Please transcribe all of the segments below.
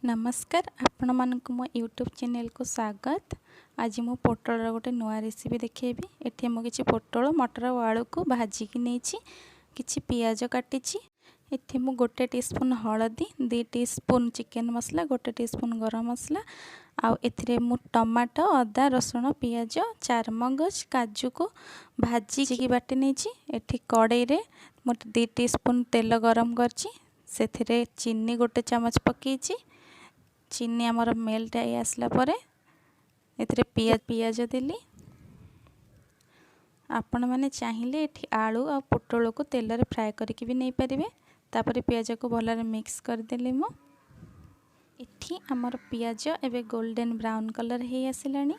ନମସ୍କାର, ଆପଣମାନଙ୍କୁ ମୋ ୟୁଟ୍ୟୁବ୍ ଚ୍ୟାନେଲ୍କୁ ସ୍ୱାଗତ। ଆଜି ମୁଁ ପୋଟଳର ଗୋଟେ ନୂଆ ରେସିପି ଦେଖେଇବି। ଏଠି ମୁଁ କିଛି ପୋଟଳ, ମଟର ଓ ଆଳୁକୁ ଭାଜିକି ନେଇଛି, କିଛି ପିଆଜ କାଟିଛି। ଏଠି ମୁଁ 1 ଟିସ୍ପୁନ୍ ହଳଦୀ, 2 ଟିସ୍ପୁନ୍ ଚିକେନ୍ ମସଲା, 1 ଟିସ୍ପୁନ୍ ଗରମ ମସଲା ଆଉ ଏଥିରେ ମୁଁ ଟମାଟୋ, ଅଦା, ରସୁଣ, ପିଆଜ, ଚାରମଗଜ, କାଜୁକୁ ଭାଜିକି ବାଟି ନେଇଛି। ଏଠି କଡ଼େଇରେ ମୁଁ 2 ଟିସ୍ପୁନ୍ ତେଲ ଗରମ କରିଛି। ସେଥିରେ ଚିନି 1 ଚାମଚ ପକାଇଛି। ଚିନି ଆମର ମେଲ୍ଟ ହେଇ ଆସିଲା ପରେ ଏଥିରେ ପିଆଜ ଦେଲି। ଆପଣମାନେ ଚାହିଁଲେ ଏଠି ଆଳୁ ଆଉ ପୋଟଳକୁ ତେଲରେ ଫ୍ରାଏ କରିକି ବି ନେଇପାରିବେ। ତାପରେ ପିଆଜକୁ ଭଲରେ ମିକ୍ସ କରିଦେଲି ମୁଁ। ଏଠି ଆମର ପିଆଜ ଏବେ ଗୋଲ୍ଡେନ୍ ବ୍ରାଉନ୍ କଲର୍ ହେଇ ଆସିଲାଣି।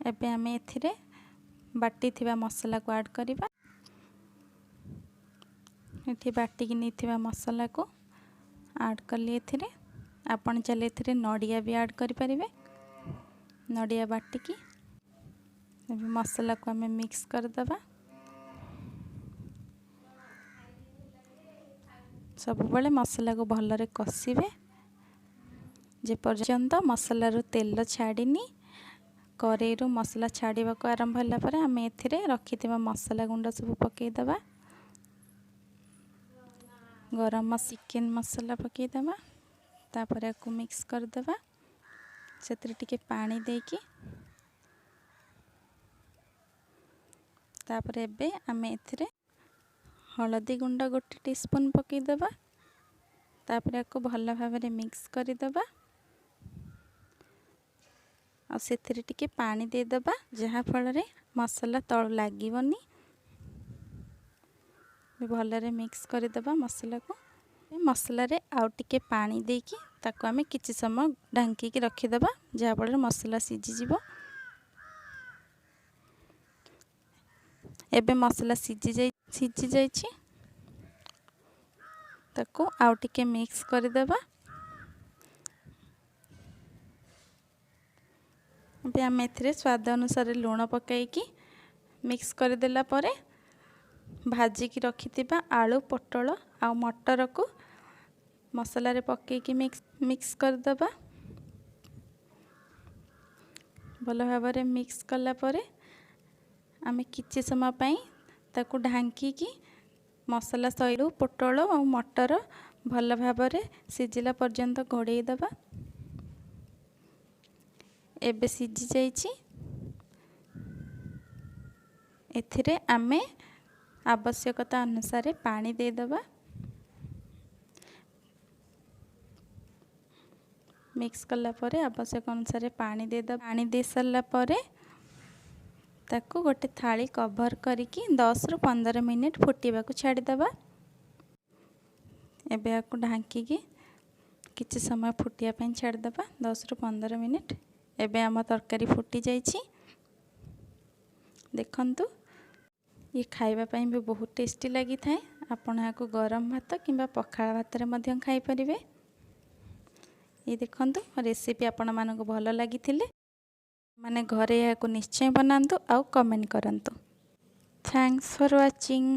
ଏବେ ଆମେ ଏଥିରେ ବାଟିଥିବା ମସଲାକୁ ଆଡ଼୍ କରିବା। ଏଠି ବାଟିକି ନେଇଥିବା ମସଲାକୁ ଆଡ଼୍ କଲି ଏଥିରେ। ଆପଣ ଚାହିଁଲେ ଏଥିରେ ନଡ଼ିଆ ବି ଆଡ଼୍ କରିପାରିବେ, ନଡ଼ିଆ ବାଟିକି। ଏବେ ମସଲାକୁ ଆମେ ମିକ୍ସ କରିଦେବା। ସବୁବେଳେ ମସଲାକୁ ଭଲରେ କଷିବେ ଯେପର୍ଯ୍ୟନ୍ତ ମସଲାରୁ ତେଲ ଛାଡ଼ିନି। କରେଇରୁ ମସଲା ଛାଡ଼ିବାକୁ ଆରମ୍ଭ ହେଲା ପରେ ଆମେ ଏଥିରେ ରଖିଥିବା ମସଲା ଗୁଣ୍ଡ ସବୁ ପକାଇଦେବା। ଗରମ ଚିକେନ୍ ମସଲା ପକାଇଦେବା। ତାପରେ ଆକୁ ମିକ୍ସ କରିଦେବା। ସେଥିରେ ଟିକେ ପାଣି ଦେଇକି ତାପରେ ଏବେ ଆମେ ଏଥିରେ ହଳଦୀ ଗୁଣ୍ଡ 1 ଟିସ୍ପୁନ୍ ପକାଇଦେବା। ତାପରେ ଆକୁ ଭଲ ଭାବରେ ମିକ୍ସ କରିଦେବା ଆଉ ସେଥିରେ ଟିକେ ପାଣି ଦେଇଦେବା, ଯାହାଫଳରେ ମସଲା ତଳୁ ଲାଗିବନି। ଭଲରେ ମିକ୍ସ କରିଦେବା ମସଲାକୁ। ମସଲାରେ ଆଉ ଟିକେ ପାଣି ଦେଇକି ତାକୁ ଆମେ କିଛି ସମୟ ଢାଙ୍କିକି ରଖିଦେବା, ଯାହାଫଳରେ ମସଲା ସିଝିଯିବ। ଏବେ ମସଲା ସିଝି ଯାଇଛି। ତାକୁ ଆଉ ଟିକେ ମିକ୍ସ କରିଦେବା। ଏବେ ଆମେ ଏଥିରେ ସ୍ୱାଦ ଅନୁସାରେ ଲୁଣ ପକାଇକି ମିକ୍ସ କରିଦେଲା ପରେ ଭାଜିକି ରଖିଥିବା ଆଳୁ, ପୋଟଳ ଆଉ ମଟରକୁ ମସଲାରେ ପକାଇକି ମିକ୍ସ କରିଦେବା। ଭଲ ଭାବରେ ମିକ୍ସ କଲା ପରେ ଆମେ କିଛି ସମୟ ପାଇଁ ତାକୁ ଢାଙ୍କିକି ମସଲା ସହିତ ପୋଟଳ ଆଉ ମଟର ଭଲ ଭାବରେ ସିଝିଲା ପର୍ଯ୍ୟନ୍ତ ଘୋଡ଼େଇ ଦେବା। ଏବେ ସିଝି ଯାଇଛି। ଏଥିରେ ଆମେ ଆବଶ୍ୟକତା ଅନୁସାରେ ପାଣି ଦେଇଦେବା। ମିକ୍ସ କଲା ପରେ ଆବଶ୍ୟକ ଅନୁସାରେ ପାଣି ଦେଇଦେବା। ପାଣି ଦେଇ ସାରିଲା ପରେ ତାକୁ ଗୋଟେ ଥାଳି କଭର୍ କରିକି 10ରୁ 15 ମିନିଟ୍ ଫୁଟିବାକୁ ଛାଡ଼ିଦେବା। ଏବେ ଏହାକୁ ଢାଙ୍କିକି କିଛି ସମୟ ଫୁଟିବା ପାଇଁ ଛାଡ଼ିଦେବା, 10ରୁ 15 ମିନିଟ୍। ଏବେ ଆମ ତରକାରୀ ଫୁଟି ଯାଇଛି। ଦେଖନ୍ତୁ, ଇଏ ଖାଇବା ପାଇଁ ବି ବହୁତ ଟେଷ୍ଟି ଲାଗିଥାଏ। ଆପଣ ଏହାକୁ ଗରମ ଭାତ କିମ୍ବା ପଖାଳ ଭାତରେ ମଧ୍ୟ ଖାଇପାରିବେ। ଇଏ ଦେଖନ୍ତୁ, ରେସିପି ଆପଣମାନଙ୍କୁ ଭଲ ଲାଗିଥିଲେ ମାନେ ଘରେ ଏହାକୁ ନିଶ୍ଚୟ ବନାନ୍ତୁ ଆଉ କମେଣ୍ଟ କରନ୍ତୁ। Thanks for watching.